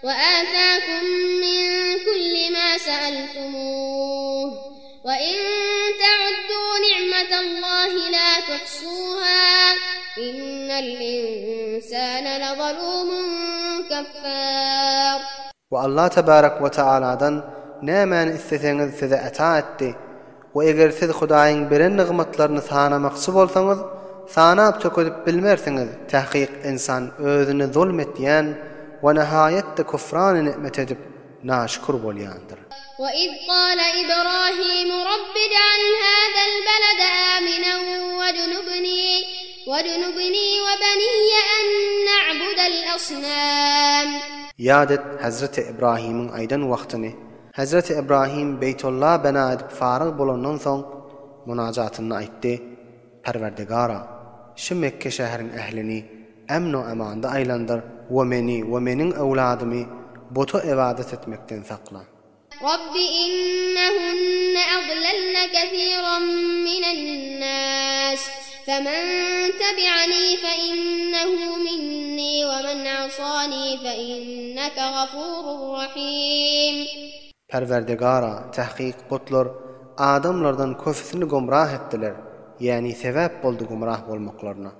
وآتاكم من كل ما سألتموه وإن تعدوا نعمة الله لا تحصوها إن الإنسان لظلوم كفار. We Allah tebarek we taaladan nämäni isleseňiz size ata etdi. We eger siz Hudaýyň beren nygmatlaryny sanamakçy bolsaňyz, sanap tökedip bilmersiňiz, tahkyk ynsan özüne zulm etýän we nihaýetde küfrany ni'met edip naşükür bolýandyr. وإذ قال إبراهيم رب اجعل هذا البلد آمنا واجنبني واجنبني وبني أن نعبد الأصنام. Ýat et Hezreti Ibrahimiň aýdan wagtyny, Hezreti Ibrahim Beýtulla bina edip faryg bolandan soň munajatynda aýtdy, Perwerdigara, şu Mekge şäheriň ählini emn-u-emanda aýlandyr we meni we meniň öwladymy buta ybadat etmekden sakla. Rabbi innehunne adlalne kesiran minen-nas, femen tebi'ani fe innehu minni we men asani fe inneke gafurur rahim. Perwerdigara, tahkyk butlar adamlardan köpüsini gumrah etdiler, ýäni sebäp boldy gumrah bolmaklaryna.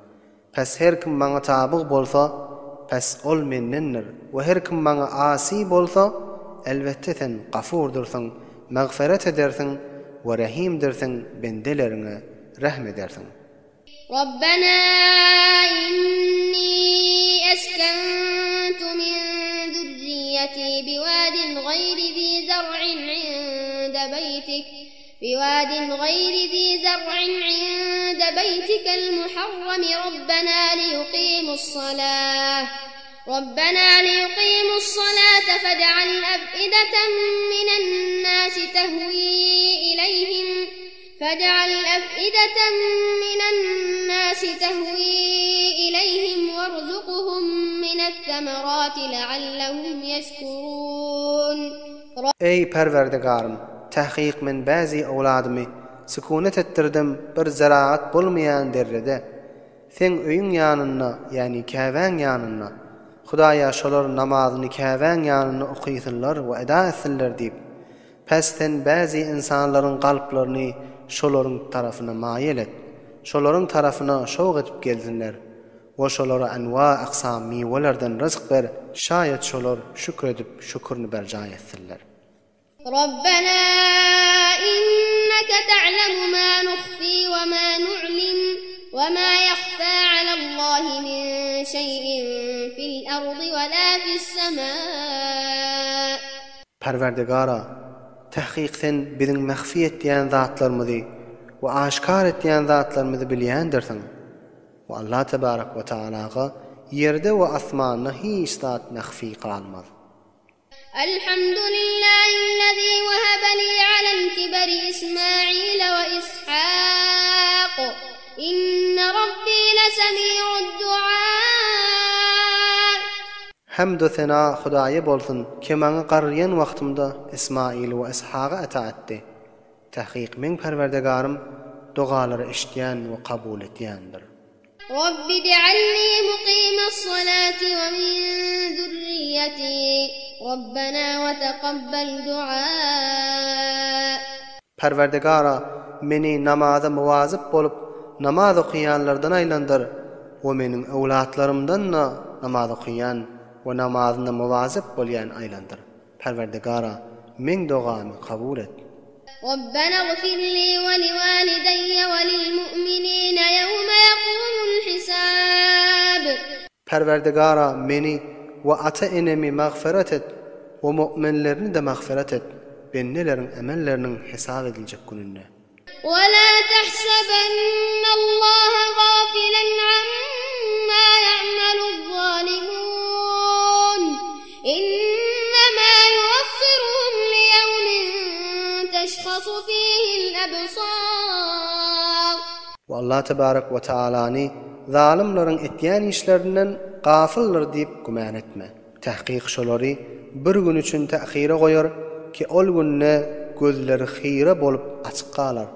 Pes her kim maňa tabyg bolsa, pes ol mendendir we her kim maňa asy bolsa, elbetde sen Gafurdyrsyň, magfyrat edersiň we Rehimdirsiň bendeleriňe rehm edersiň. Rabbena inni eskentu min zurriýeti biwadin gaýri zi zar'in inde beýtik بواد غير ذي زرع عند بيتك المحرم ربنا ليقيموا الصلاة ربنا ليقيموا الصلاة فاجعل أفئدة من الناس تهوي إليهم فاجعل أفئدة من الناس تهوي إليهم وارزقهم من الثمرات لعلهم يشكرون. Eý, Perwerdigarym! Tahkyk men bäzi owladymy sükunet etdirdim bir zeraat bolmaýan derrede, Seň öýüň ýanynda, ýagny Käbäň ýanynda. Hudaýa şolar namazyny Käbäň ýanynda okysynlar we eda etsinler diýip. Pes sen bäzi ynsanlaryň kalplaryny şolaryň tarapyna maýyl et. Şolaryň tarapyna şowk edip gelsinler. We şolara enwa aksam miwelerden ryzk ber, şaýat şolar şükür edip şükürini berjaý etsinler. Rabbena inneke ta'lemu ma nuhfi we ma nu'lin we ma yahfa alallahi min şeý'in fil ardy we la fis sema. Perwerdigara, tahkyk Sen biziň mahfi etýän zatlarymyzy we aşkar etýän zatlarymyzy bilýändirsiň. We Allah tebarek we taalaga ýerde we asmanda hiç zat mahfi galmaz. Elhamdülillahillezî wehebe lî alel kiberi Ismaîle we Ishâk. İnne Rabbî lesemî'ud duâ. Hamd-u sena Hudaýa bolsun, ki maňa garryýan wagtymda Ismaili we Ishagy ata etdi. Tahkyk meň Perwerdigarym dogalary eşitýän we kabul etýändir. Rabbi ij'alni muqimas-salati we min zurriýeti Rabbena we takabbal du'a. Perwerdigara, meni namaza muwazyp bolup, namaz okaýanlardan aýlandyr we meniň öwlatlarymdan-da namaz okaýan we namazynda muwazyp bolýan aýlandyr. Perwerdigara, meň dogamy kabul et. Rabbena gfir li we liwalideyye we lilmu'minine ýewme ýekumul hisab. Perwerdigara, meni we ata-enemi magfyrat et we mu'minlerini-de magfyrat et, bendeleriň emelleriniň hesap ediljek gününde. We la tahsebennallaha gafilen amma ya'meluz-zalimun. Innema yuwaffiruhum liyewmin teşhasu fihil ebsar. We Allah tebarek we taalany zalymlaryň etýän işlerinden gafyldyr diýip gümän etme. Tahkyk şolary bir gün üçin tähire goýar ki ol günde gözleri hyra bolup açyk galar.